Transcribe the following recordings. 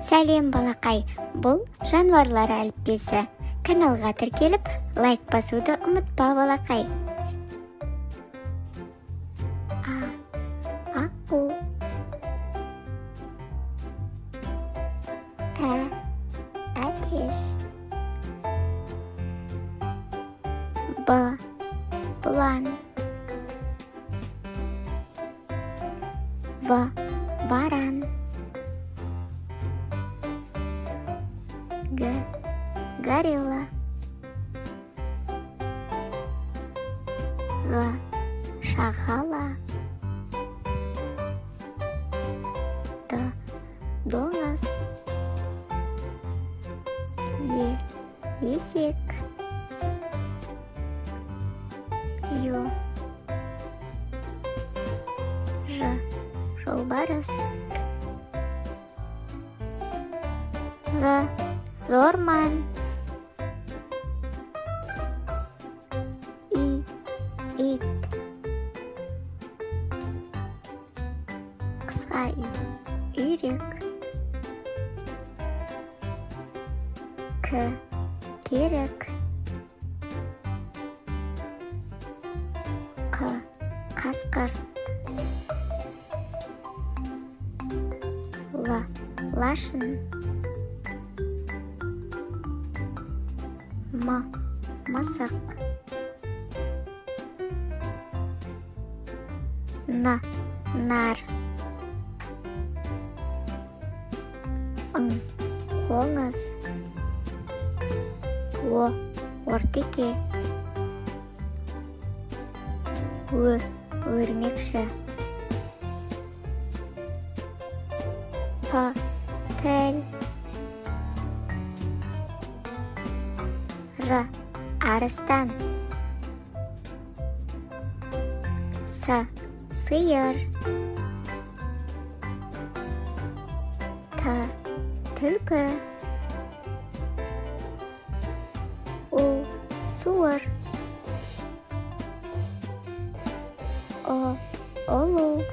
Сәлем, балақай! Бұл «Жануарлар әліппесі». Каналға тіркеліп, лайк басуды ұмытпа, балақай. А, аққу. Ә, әтеш. Б, бұлан. В, варан. Г, горилла. Ғ, шағала. Д, доңыз. Е, есек. Ё, Ж, жолбарыс. З, зорман. И, ит. Қысқа и, үйрек. К, керік. Қ, қасқыр. Л, лашын. М, мысық. Н, нар. Ң, қоңыз. О, ортеке. Ө, өрмекші. П, піл. Р, арыстан. С, сиыр. Т, түлкі. У, суыр. Ұ, ұлу.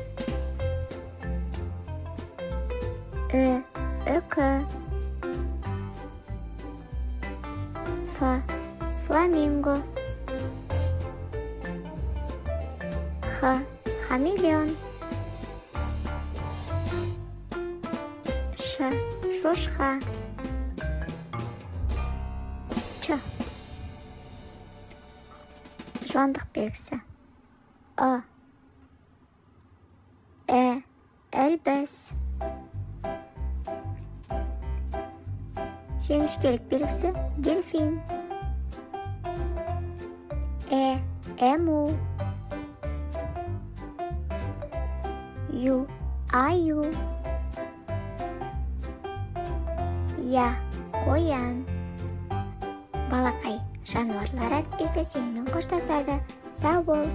Ү, үкі. Ф, фламинго. Х, хамелеон. Ш, шошқа. Ч, жуандық белгісі. Ы, І, ілбіс. Жіңішкелік белгісі, дельфин. Э, эму. Ю, аю. Я, қоян. Балақай, «Жануарлар әліппесі» сенімен қоштасады. Сау бол!